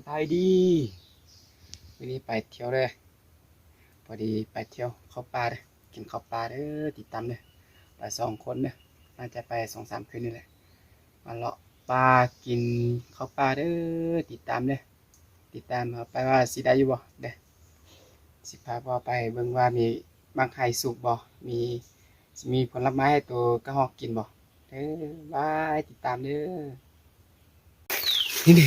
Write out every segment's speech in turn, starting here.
Pais dib, pais thiab, pais thiab qhov pa, kev qhov pa, tiv tam na, pais xoom khuam na, na cas pais xoom xam khwb na lawm, mas los pa kev qhov pa, tiv tam na, tiv tam pais vaj xi dab yub os, xi phav pais beej vaj me, maj hais xum pos me, me phuam lab mab tus kab ho kev pos, vaj tiv tam na. Ni, dai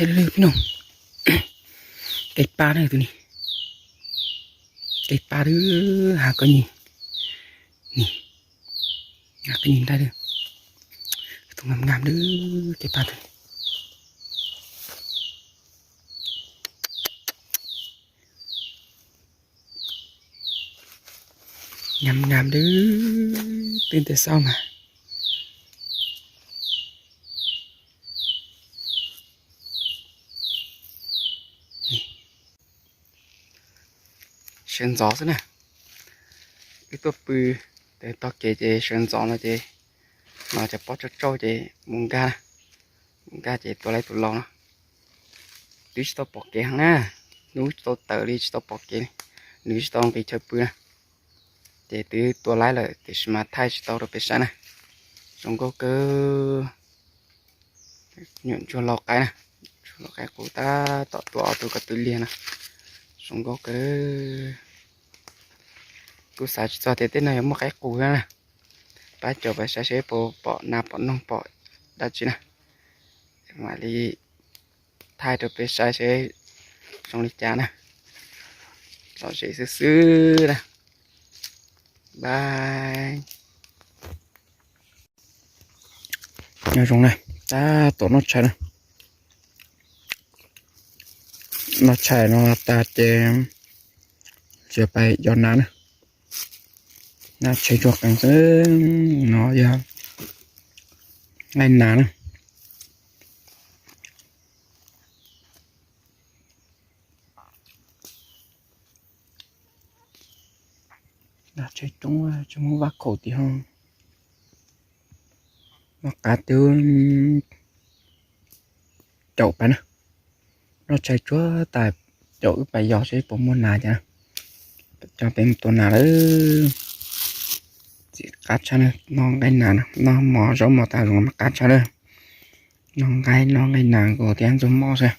lwj pib no, kev pa na tus ni, kev pa lwj, has koj nyi, ni, has koj nyi dai lwj, tus ngam ngam lwj kev pa tus ni. Ngam ngam lwj, twb ntes xauj mas. Sawv ntxov xwb na, wb tuaj pw, tes tog kev ces sawv ntxov no ces, no cov pob tsauj tsauj ces mus nkag, mus nkag ces tua laib tus laus no. Twb tsis tau pom kev heev na, hnub tsis tau tawm li tsis tau pom kev li, nws tsis tau nqis chaw pw na. Ces twb tua laib lawm tiam sis mas thaij tsis tau rau peb saib na. Zoo nkauj kawg. Nyuam ntsuag lau qaib na, ntsuag lau qaib qus tab tom tua ob tug ko tw liag no. Zoo nkauj kawg. Kuv xav tsis txog tias tej no yuav muaj qaib qus thiab na. Pab caum peb saib seb puas pom nas pom noog pom dab tsi na. Mam li thaij rau peb saib seb zoo li cas na. Lom zem xwb xwb na. Bye. Nyob zoo na, tab tom noj tshais na. Noj tshais no tas ces tsis pais yos nas na. Nas tshais tsuag qees xwb, no yog nqaij nas na. Nas tshais coob, tsis muaj vaj khaum tim ho. Noj qab twb caum pais na. Noj tshais tsuag tas caum wb pais yos seb puas muaj nas cas. Coj peb mus tua nas lawm. Txiv qab tshaj na, noj nqaij nas, noj mov zaub mov tas zoo mas qab tshaj lawm. Noj nqaij, noj nqaij nas nkaus thiab ntxuag mov xwb.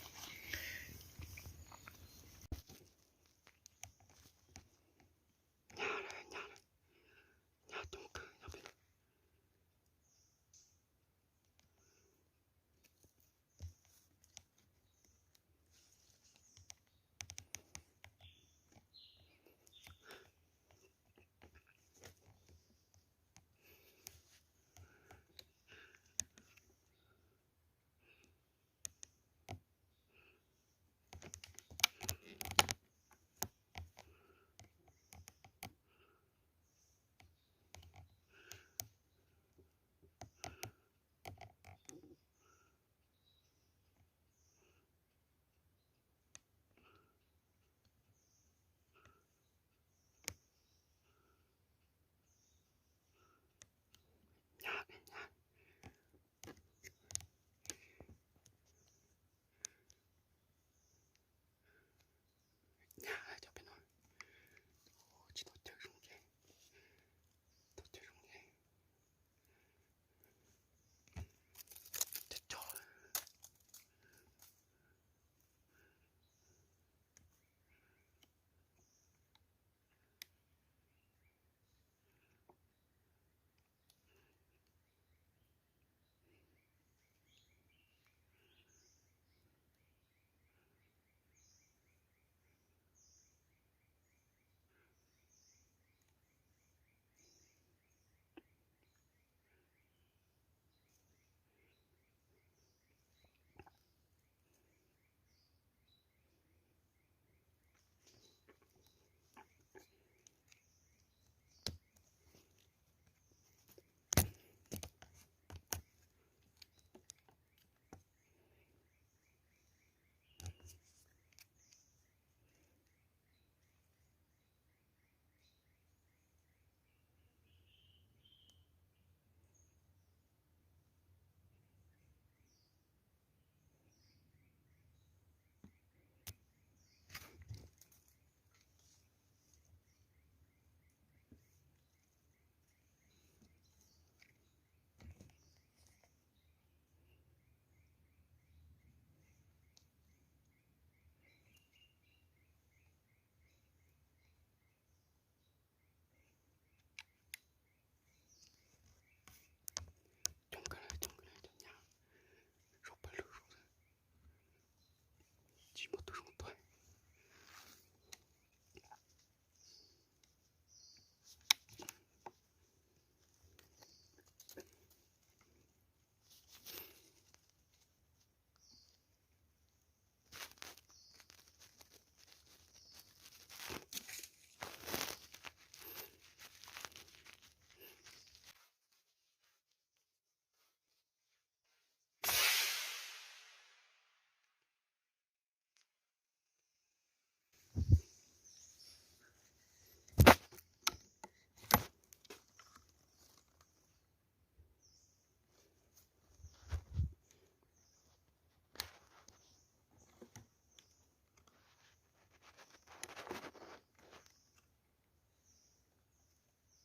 Tsis muaj tus zoo tuaj.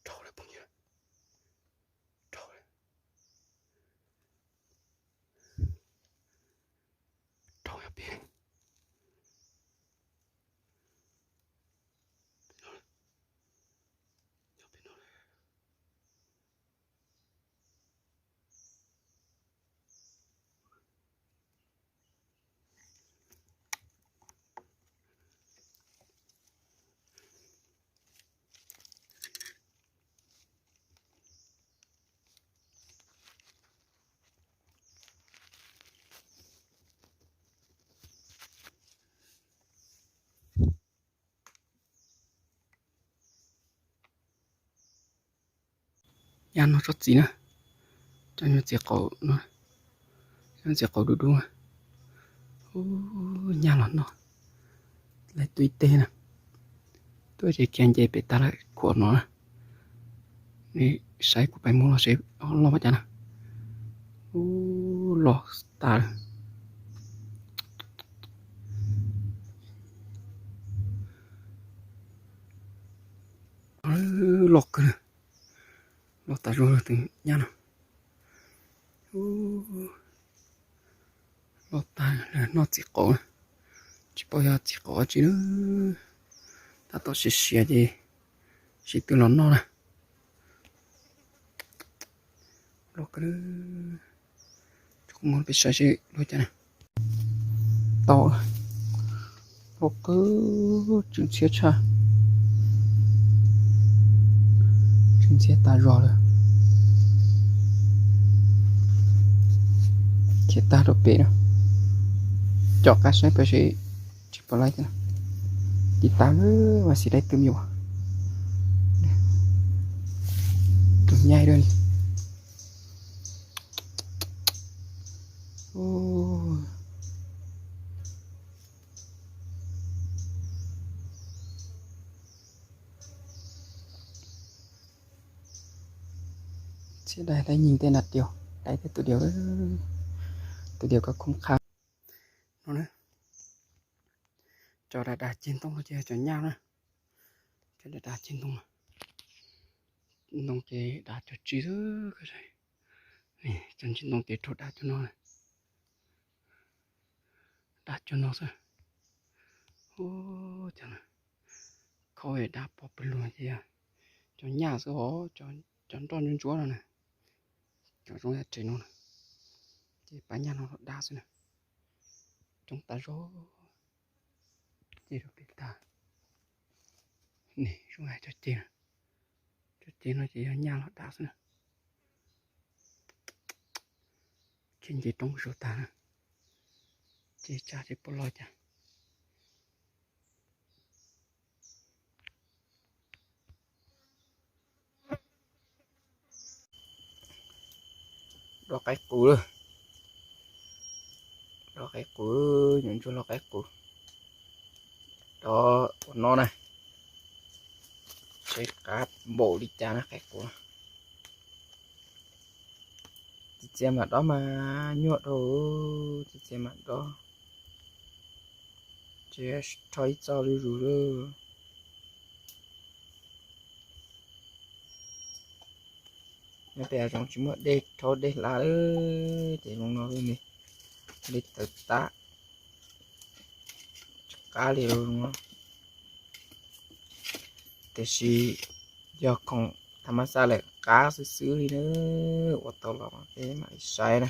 Dhau lawm phooj ywg, dhau lawm. Dhau yog pem, pem no, yog pem no. Nyab no tsob txiv na, cov nyuag txiv qaub no, cov nyuag txiv qaub dub dub. Ub, nyab los noj, lawv tuaj ib teg na, tuaj tsev kiag nce pem tag lawm khuam no na. Nej saib kuv pais muab los seb loj cas na. Ub, loj tas lawm. Loj kawg, loj tas zog tus nyab no. Loj tas, noj txiv qaub, tsis paub yog txiv qaub dab tsi na. Tab tom siav siav ces sib tw los noj na. Loj kawg, kuv muab peb saib seb loj cas na. Tau, loj kawg, tsw ntxhiab tshaj, tsw ntxhiab tas zog lawm. Khiav tag rau pem na, coj qab saib pais seb tsis pom lawm. Tiv tas lawm, vas xis dai twm yuav tus nyab dua li. Txhiab dai, dai nyeeg tej nab tiag, dai tej tus diav, tus diav koj khoob qhab no na. Cov dav dav ceg ntoo no ces cov nyab na. Cov dav dav ceg ntoo, ntoo ces dav cov tsis xwb. Cov ntsis ntoo ces raug dav cov no, dav cov no xwb. Ub, cov no khaub dav pog pawg lug ces yog cov nyab xwb os, cov nroj ntsuab ntsuab no na. Cov zoo yam tsev no na, ces pab nyab no los dav xwb na. Coob tas zog. Ces rau pem tag, ne, zoo hais cov ceg, cov ceg no ces yog nyab los dav xwb na. Ces nce roob saud tag na, ces tsam tsis pom loj cas. Dob qaib qus lawm, dob qaib qus, nyuam ntsuag los qaib qus. Dob ua no na, seb qab npaum li cas na qaib qus. Txiv txiav mam dob mas nyuaj dhau, txiv txiav mam dob, tsis rho ib txoj zuj zus lawm. Nyob pem hav zoov tsis muaj dej rhaub dej hla lawm, ces zoo no xwb ne, dej tawv tag, tsis qab li lawm zoo no. Tiam sis yog khoom tham mas xaj lawm qab xwb xwb li na, ua tau los peb mam li saib na.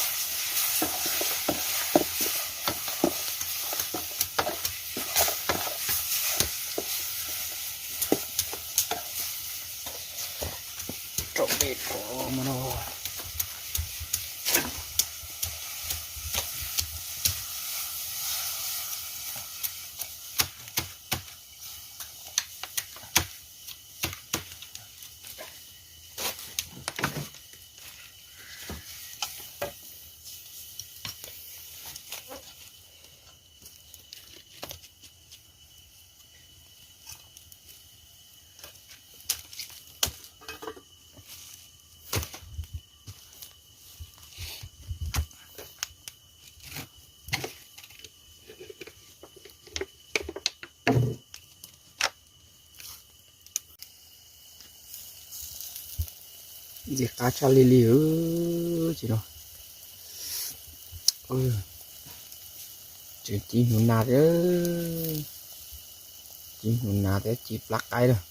Rau dej rau no. Ntxim qab tshaj li li. Ces no, tseem ci hnyuv nas thiab, ci hnyuv nas thiab ci plab qaib lawm.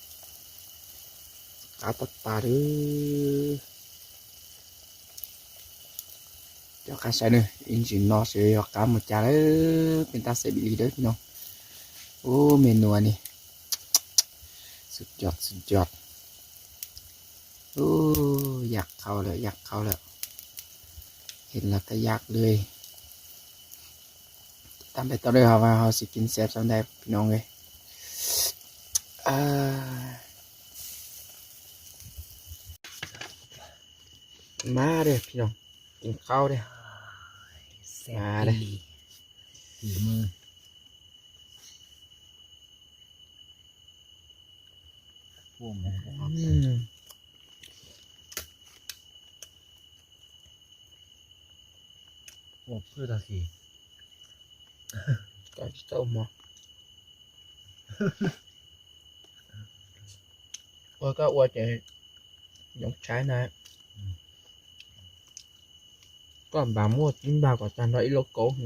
Qab tag tag li. Cov qab saib na, ib ntsis no seb yog qab mus cas lawm, peb tab xav li dawb no. Ub, me nua ni. Xub cov, xub cov. Ub, yam qhau lawm, yam qhau lawm. Hes los tas yam li. Tab peb tau dawb ho, ho sib kim xev sau ntawv pis noog li. Mas dej pis noog, kim qau dej. Mas dej. Ua pwj tag kis. Koj tsis tau mov. Ua koj ua ces yoov tshaib na. Koj npam muaj tib npag kom tag nrho ib lauj kaub.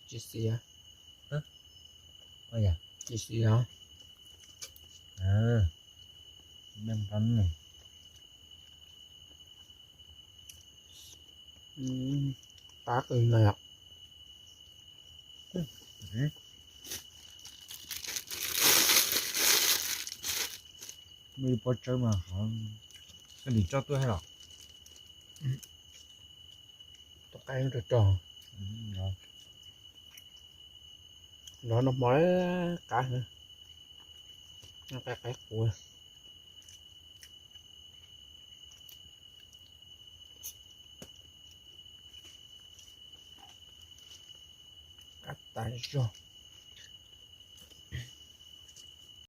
Tsis xiav. Tsis xiav. Qab qw na yom. Muaj ib pob tsawb mas ho koj nim tso tuaj thiab los? Tus qaib rog rog. Nrog noj hmo qab, qab qab qus. Qab tas zog.